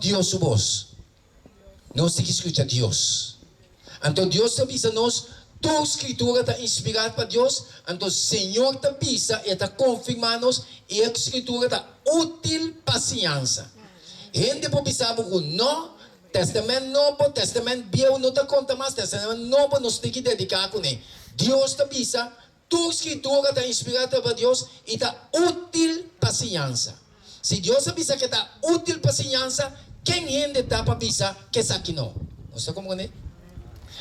Dios su bos? Nos tin ki skucha Dios. Anto Dios ta bisa nos, tur Skritura ta inspirá pa Dios, anto Señor ta bisa, e ta konfirmá nos, i e Skritura ta útil pa siñansa. Hende por bisa bo ku no, Tèstamènt Nobo, Tèstamènt Bieu no ta konta mas, Tèstamènt Nobo nos tin ki dediká kuné. Dios ta bisa, Tur Skritura ta inspirá pa Dios i ta útil pa siñansa. Si Dios a bisa ku e ta útil pa siñansa, ken hende ta pa bisa ku esaki no? Nos ta komprondé?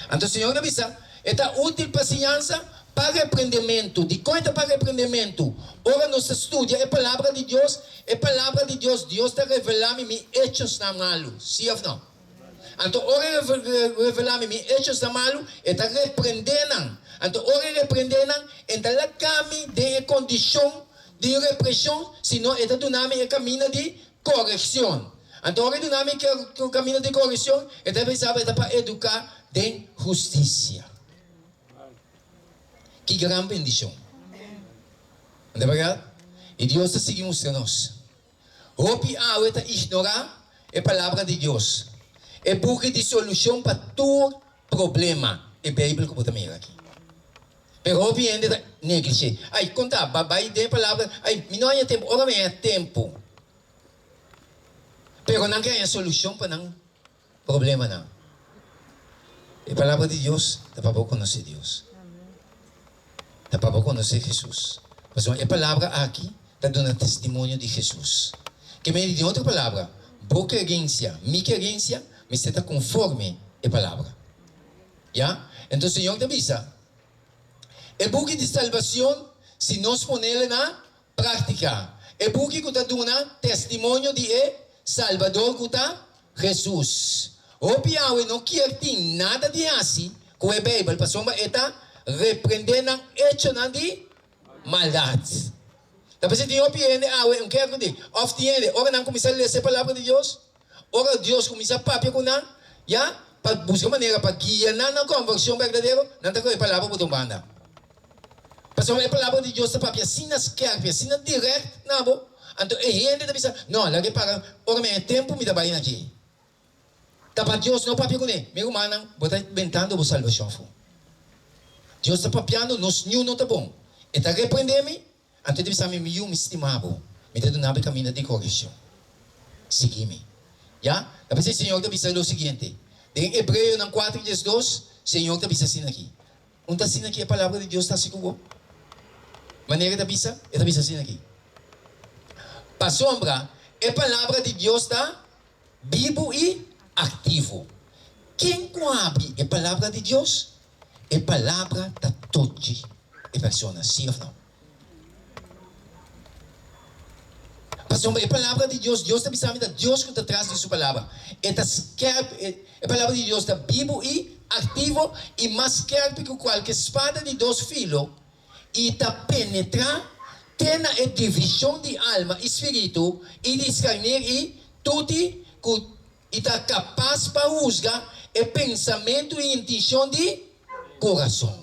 Anto Señor ta bisa, E ta útil pa siñansa, pa reprendementu. Dikon e ta pa reprendementu? Ora nos ta studia e Palabra di Dios, e Palabra di Dios, Dios ta revelá mi mi echosnan malu. Sí òf no? Anto ora e revelá mi mi echosnan malu, e ta reprendé nan. Anto ora e reprendé nan, e no ta laga mi den e kondishon di represhon, sino e ta duna mi e kaminda di korekshon. Anto ora e duna mi e kaminda di korekshon, e ta bisa bo e ta pa eduká den hustisia. Ki gran bendishon! No ta bèrdat? I Dios ta sigui mustra nos. Hopi awe ta ignorá e Palabra di Dios, e buki di solushon pa tur problema, e Beibel ku bo ta mira aki. Pero hopi hende ta neglish'é. Ai, kon ta? Ba bai den e Palabra, ai, mi no haña tempu. Ora mi haña tempu. Pero nan ke haña solushon pa nan Problemanan. E Palabra di Dios ta pa bo konosé Dios. Ta pa bo konosé Hesus. Pasobra e Palabra aki ta duna testimonio di Hesus. Ke mei di otro palabra, bo kerensia, mi kerensia, mester ta konforme e Palabra. Ya? Enton Señor ta bisa, E buki di salbacion, si nos ponele na Práktika, E buki ku ta duna testimonio di e Salbador ku ta Hesus. Hopi awe no kier tin nada di hasi ku e Beibel pasobra e ta reprendé nan echonan di maldat. Ta p'esei tin hopi hende awe un kier ku di òf tin hende ora nan kuminsá lesa e Palabra di Dios, ora Dios kuminsá papia ku nan ya pa buska manera pa guia nan na konvershon berdadero, nan ta kohe e Palabra bota un banda. Pasobra e Palabra di Dios ta papia asina skerpi, asina dirèkt na bo, anto e hende ta bisa, No, laga e para, ora mi haña tempu mi ta bai na dje. Ta pa Dios no papia kuné. Mi rumannan, bo ta bentando bo salbashon afó. Dios ta papiando, nos niun no ta bon. E ta reprendé mi, Anto e ta bisa mi, Mi yu, mi stima bo, mi ta duna bo e kaminda di korekshon. Sigui mi. Ya? Ta p'esei Señor ta bisa lo siguiente, den Hebreonan kuater diesdos, Señor ta bisa asina aki, Un ta asina ki e Palabra di Dios ta hasi ku bo? Manera e ta bisa? E ta bisa asina aki, Pasobra e Palabra di Dios ta bibu i aktivo. Ken ku habri e Palabra di Dios, e Palabra ta tochi e persona, sí òf no? Pasobra e Palabra di Dios, Dios ta bisa mi ta Dios ku ta tras di su Palabra. E ta skèrp, e Palabra di Dios ta bibu i aktivo i mas skèrpi ku kualke spada di dos filo i ta penetrá te na e divishon di alma i spiritu i diskarnir i tuti ku i ta kapas pa husga e pensamentu i intenshon di kurason.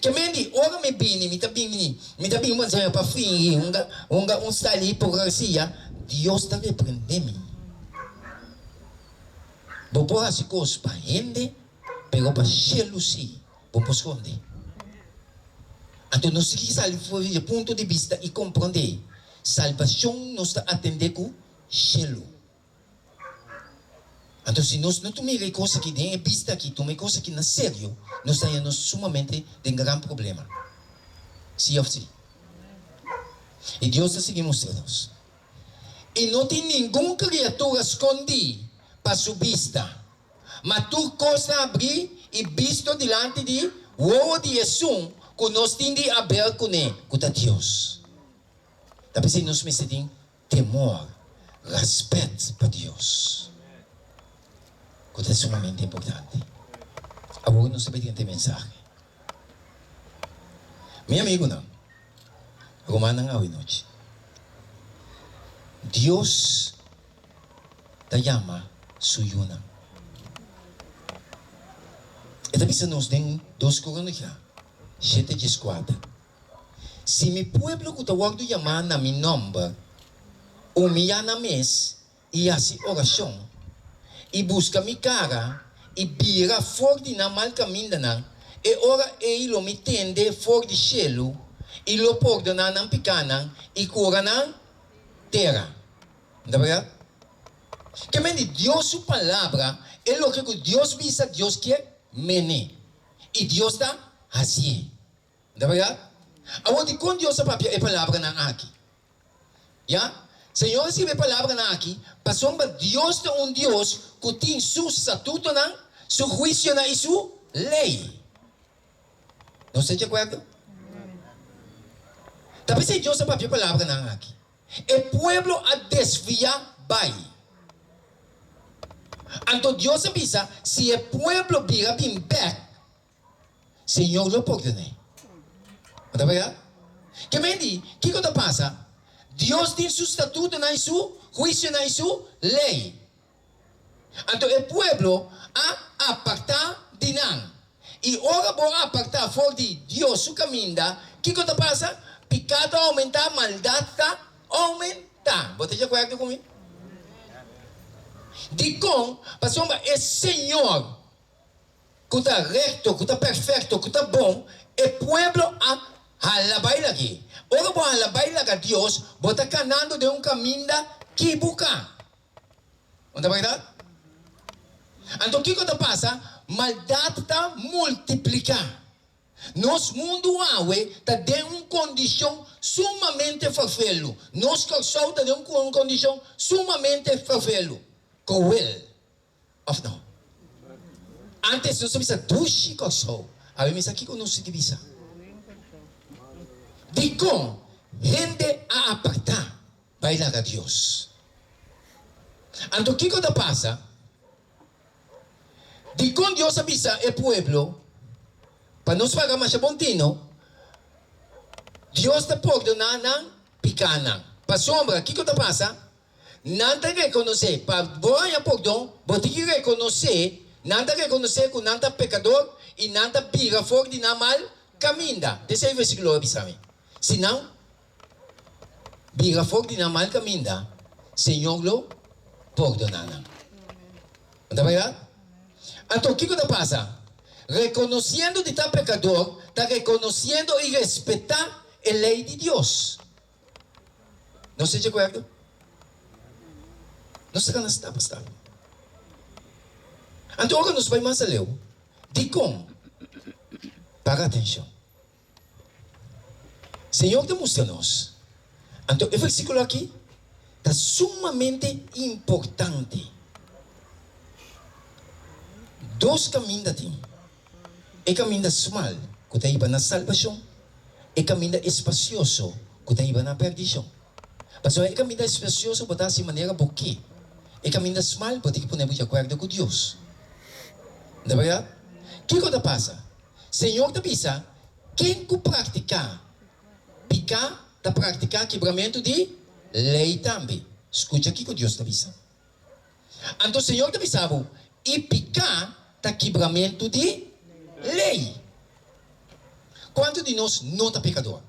Ke men di, ora mi bini, mi ta bini, mi ta bin manera pa fingi hunga, hunga un style di hipocrasia, Dios ta reprende mi. Bo por hasi kos pa hende, pero pa shelu si bo por skonde. Anto nos tin ki sali for di e punto di bista i kompronde, salbashon nos ta atende ku shelu. Anto si nos no tuma e kos aki den e bista aki, tuma e kos aki na serio, nos ta haña nos sumamente den gran problema. Sí òf sí? I Dios ta sigui mustra nos. I no tin ningun kriatura skondí pa su bista, ma tur kos ta abrí i bisto dilanti di wowo di esun ku nos tin di aber kuné, ku ta Dios. Ta p'esei nos mester tin Temor, rèspèt pa Dios, ku ta sumamente importante. Awor nos ta bai drenta e mensahe. Mi amigunan, rumannan awe nochi, Dios ta yama su yunan. E ta bisa nos den Dos Koronija shete dieskuater, Si mi pueblo ku ta wòrdu yamá na mi nòmber humiyá nan mes. i hasi orashon, i buska mi kara, i bira for di nan mal kamindanan, e ora ei lo mi tende for di shelu, i lo pordoná nan pikánan i kura nan tera. No ta bèrdat? Ke men di Dios su palabra, e loke ku Dios bisa Dios kier mene, i Dios ta hasié. No ta bèrdat? Awor dikon Dios a papia e palabranan aki? Ya, Señor a skirbi e palabranan aki pasobra Dios ta un Dios ku tin su statutonan, su huisionan i su lei. Nos ta di akuerdo? Ta p'esei Dios a papia e palabranan aki. E pueblo a desviá bai. Anto Dios a bisa, si e pueblo bira bin bèk, Señor lo pordoné. Bo ta wea? Ke men di, kiko ta pasa? Dios tin su statutonan i su huisionan i su lei. Anto e pueblo a apartá di nan. I ora bo apartá for di Dios su kaminda, kiko ta pasa? Piká ta oumentá, maldat ta oumentá. Bo ta di akuerdo ku mi? Dikon? Pasobra e Señor ku ta rekto, ku ta perfekto, ku ta bon, e pueblo a hala bai lag'é. Ora bo hala bai laga Dios, bo ta kanando den un kaminda kibuká. No ta bèrdat? Anto kiko ta pasa? Maldat ta multipliká. Nos mundu awe ta den un kondishon sumamente ferfelu. Nos Kòrsou ta den un kondishon sumamente ferfelu. Kowel. Of no? Antes nos a bisa dushi Kòrsou, awe mi sa kiko nos tin bisa. Dikon hende a apartá bai laga Dios? Anto kiko ta pasa? Dikon Dios a bisa e pueblo pa nos paga masha bon tino? Dios ta pordoná nan pikánan. Pasobra kiko ta pasa? Nan ta rekonosé, pa bo haña pordon, bo tin ki rekonosé, nan ta rekonosé ku nan ta pekador i nan ta bira for di nan mal kaminda. T'esei versíkulo a bisa mi. Si nan bira for di nan mal kaminda, Señor lo pordoná nan. No ta bèrdat? Anto kiko ta pasa? Rekonosiendo di ta pekador ta rekonosiendo i respetá e lei di Dios. Nos ta di akuerdo? Nos ta gana stap pa stap. Anto ora nos bai mas aleu, dikon? Paga atenshon. Señor ta mustra nos. Anto e versíkulo aki ta sumamente importante. Dos kaminda tin. E kaminda smal ku ta hiba na salbashon, e kaminda espasioso ku ta hiba na pèrdishon. Pasobra e kaminda espasioso bo ta hasi manera bo ke, e kaminda smal bo tin ki pone bo di akuerdo ku Dios. No ta bèrdat? Kiko ta pasa? Señor ta bisa, Ken ku praktiká piká ta praktiká kibramentu di lei tambe. Skucha kiko Dios ta bisa. Anto Señor ta bisa bo, I piká ta kibramentu di lei. Kuantu di nos no ta pekador?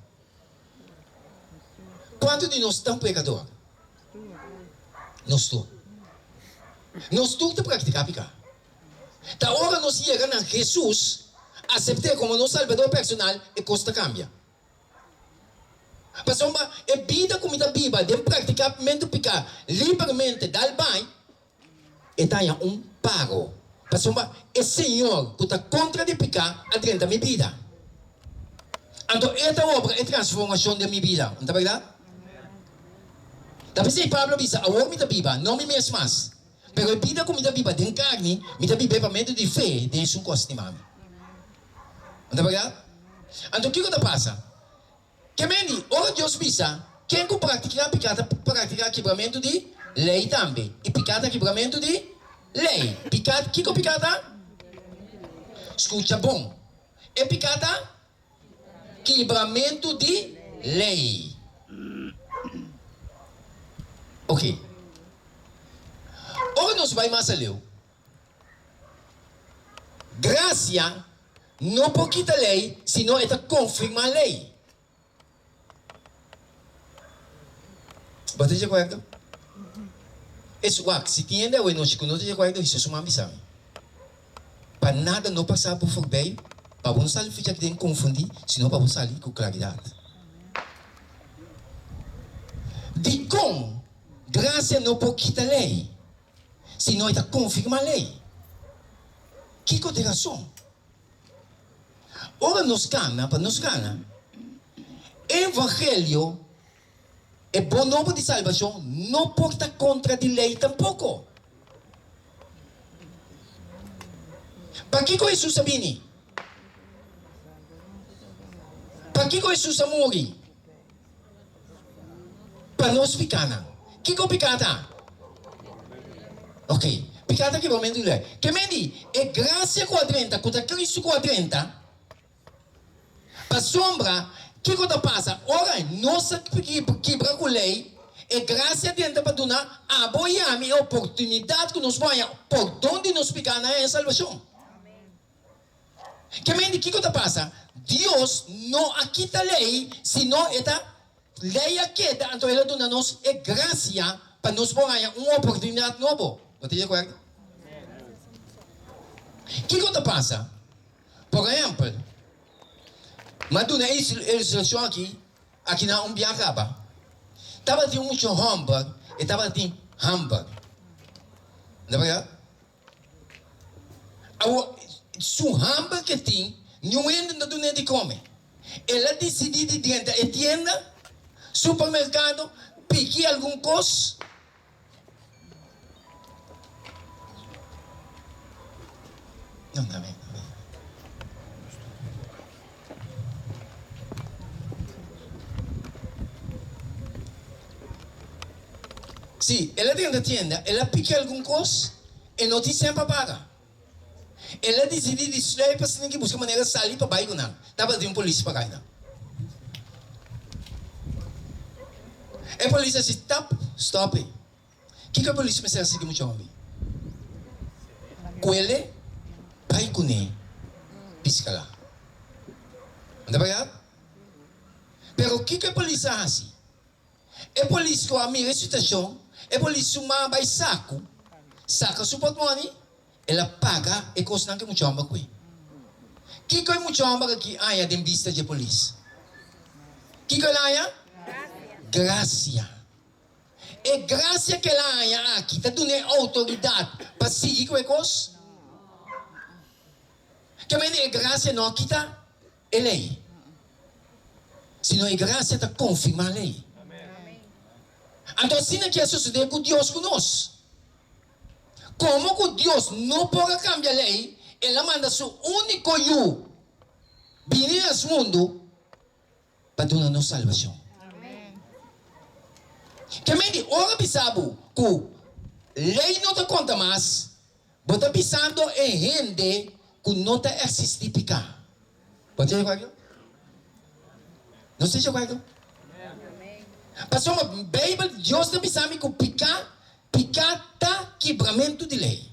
Kuantu di nos ta pekador? Nos tur. Nos tur ta praktiká piká. Ta ora nos yega na Hesus, asept'é komo nos Salbador personal, e kos ta kambia. Pasobra e bida ku mi ta biba den praktikamentu piká libermente dal bai, e ta haña un pago. Pasobra e Señor ku ta kontra di piká a drenta mi bida. Anto e ta obra e transformashon den mi bida. No ta bèrdat? Ta p'esei Pablo a bisa, Awor mi ta biba, no mi mes mas, pero e bida ku mi ta biba den karni, mi ta bib'é pa medio di fe den esun ku a stima mi. No ta bèrdat? Anto kiko ta pasa? Ke men di, ora Dios bisa, ken ku praktiká piká ta praktiká kibramentu di lei tambe, i piká ta kibramentu di lei. Piká, kiko piká ta? Skucha bon, e piká ta kibramentu di lei. Oke. Ora nos bai mas aleu, Grasia no por kita lei, sino e ta konfirmá lei. Bo ta di akuerdo? Es wak, si tin hende awe nochi ku no ta di akuerdo, hisa su man bisa mi. Pa nada no pasa bo forbei, pa bo no sali ficha den konfundí, sino pa bo sali ku klaridat. Dikon grasia no por kita lei, sino e ta konfirmá lei? Kiko ta e rason? Ora nos kana, pa nos kana, e evangelio, e bon nobo di salbashon, no por ta kontra di lei tampoko. Pakiko Hesus a bini? Pakiko Hesus a muri? Pa nos pikánan. Kiko piká ta? Ok, piká ta kibramentu di lei. Ke men di, e grasia ku a drenta, ku ta Kristu ku a drenta, pasobra kiko ta pasa ora nos a kibra ku lei, e grasia drenta pa duna abo i ami e oportunidat ku nos por haña pordon di nos pikánan i haña salbashon. Ke men di kiko ta pasa? Dios no a kita lei, sino e ta lei a keda, anto el a duna nos e grasia pa nos por haña un oportunidat nobo. Bo ta di akuerdo? Kiko ta pasa? Por ehèmpel, mi a duna e ilustrashon aki, aki na un biaha kaba. Tabatin un mucha hòmber, e tabatin hamber. No ta bèrdat? Awor, su hamber ke tin, niun hende no ta dun'é di kome. El a disidí di drenta e tienda, supermerkado, piki algun kos. No, dame, dame. Sí, el a drenta tienda, el a piki algun kos, e no tin sèn pa paga. El a disidí di sluip asina ki buska manera sali pa bai ku nan. Tabatin un polis pa kai nan. E polis a si, Tap, stòp ei. Kiko e polis mester hasi ku mucha hombi? Kuele bai kuné piskala. No ta bèrdat? Pero kiko e polis a hasi? E polis ku a mira e situashon, e polis su man a bai saku, saka su portmòni, el a paga e kosnan ku e mucha homber a kue. Kiko e mucha homber aki haña den bista dje polis? Kiko el a haña? Grasia. E grasia ku el a haña aki ta dun'é outoridat pa sigui ku e kos? Ke mende e grasia no a kita e lei, sino e grasia ta konfirmá lei. Anto asina ke a sosodé ku Dios ku nos. Komo ku Dios no por a kambia lei, el a manda su úniko Yu bini na es mundu pa duna nos salbashon. Ke mende ora bisa bo ku lei no ta konta mas, bo ta bisando e hende ku no ta eksistí piká. Bo ta di akuerdo? Nos ta di akuerdo? Pasobra Beibel Dios ta bisa mi ku piká, piká ta kibramentu di lei.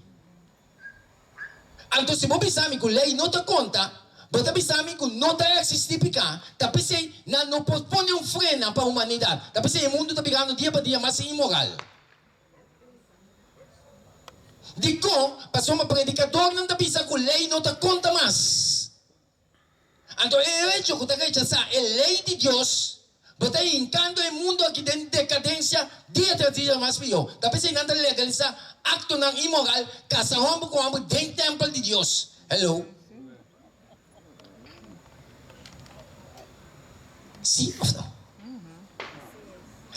Anto si bo bisa mi ku lei no ta konta, bo ta bisa mi ku no ta eksistí piká, ta p'esei nan no por pone un frena pa humanidat, ta p'esei e mundu ta birando dia pa dia mas inmoral. Dikon? Pasobra predikadornan ta bisa ku lei no ta konta mas. Anto e echo ku ta rechasá e lei di Dios, bo ta hinkando e mundu aki den dekadensia dia tras dia mas pió. Ta p'esei nan ta legalisá aktonan inmoral, kasa hòmber ku hòmber den tèmpel di Dios. Hello. Sí òf no?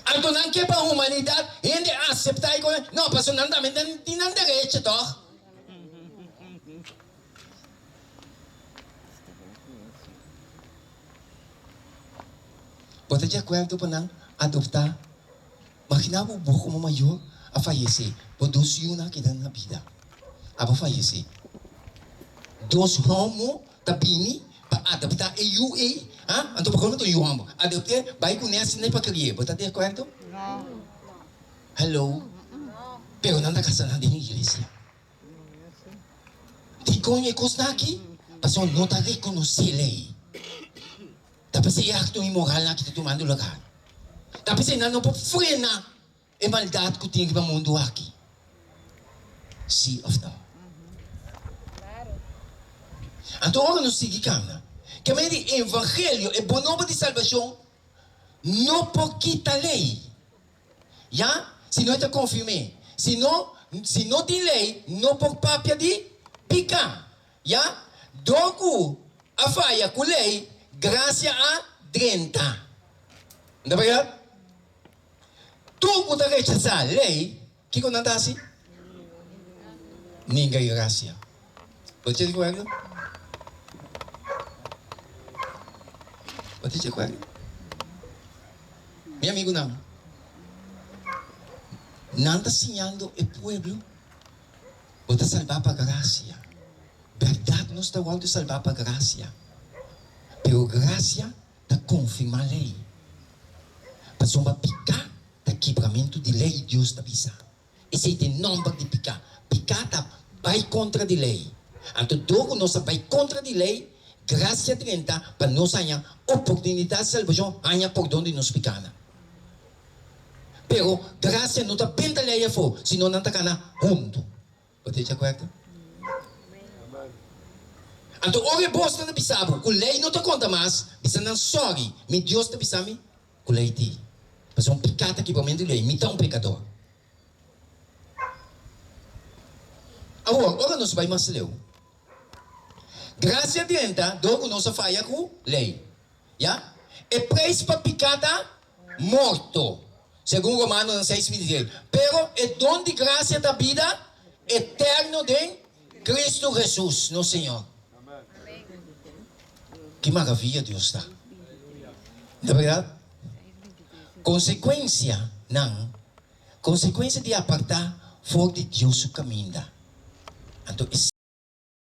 Anto nan ke pa humanidat hende aseptá e kos? No, pasobra nan tambe tin nan derecho, tòg? Bo ta di akuerdo pa nan adoptá? Maginá bo bo komo mayor a fayesé, bo dos yunan a keda na bida. Abo fayesé. Dos homo ta bini pa adoptá e yu ei, ha? Anto pakiko no ta un yu hòmber? Adopt'é, bai kuné asina pa kri'é. Bo ta di akuerdo? Hello? Pero nan ta kasa nan den iglesia. Dikon e kosnan aki? Pasobra no ta rekonosé lei. Ta p'esei e akto inmoralnan aki ta tumando lugar. Ta p'esei nan no por frena e maldat ku tin riba mundu aki. Sí òf no? Anto ora nos sigui kana, ke manera di evangelio, e bon nobo di salbashon, no por kita lei. Ya, si no e ta konfirm'é. Si no, si no tin lei, no por papia di piká. Ya, dor ku a faya ku lei, grasia a drenta. No ta bèrdat? Tur ku ta rechasá lei, kiko nan ta hasi? Ninga grasia. Bo ta di akuerdo? Bo ta di akuerdo? Mi amigunan, nan ta siñando e pueblo, bo ta salbá pa grasia. Bèrdat nos ta wòrdu salbá pa grasia, pero grasia ta konfirmá lei. Pasobra piká ta kibramentu di lei, Dios ta bisa. Esei ta e nòmber di piká. Piká ta bai kontra di lei. Anto dor ku nos a bai kontra di lei, grasia drenta pa nos haña oportunidat di salbashon, haña pordon di nos pikánan. Pero grasia no ta benta lei afó, sino nan ta kana huntu. Bo ta di akuerdo? Anto ora e bosnan ta bisa bo ku lei no ta konta mas, bisa nan, Sòri, mi Dios ta bisa mi ku lei di. Pasobra un piká ta kibramentu di lei, mi ta un pekador. Awor, ora nos bai mas leu, grasia drenta dor ku nos a faya ku lei. Ya, e preis pa piká ta morto, segun Romanonan seis 23. Pero e don di grasia ta bida eterno den Cristo Jesus, nos Señor. Ki maravilla Dios ta! No ta berdad? Consecuencianan, consecuencia di aparta for di Dios su caminda. Anto e.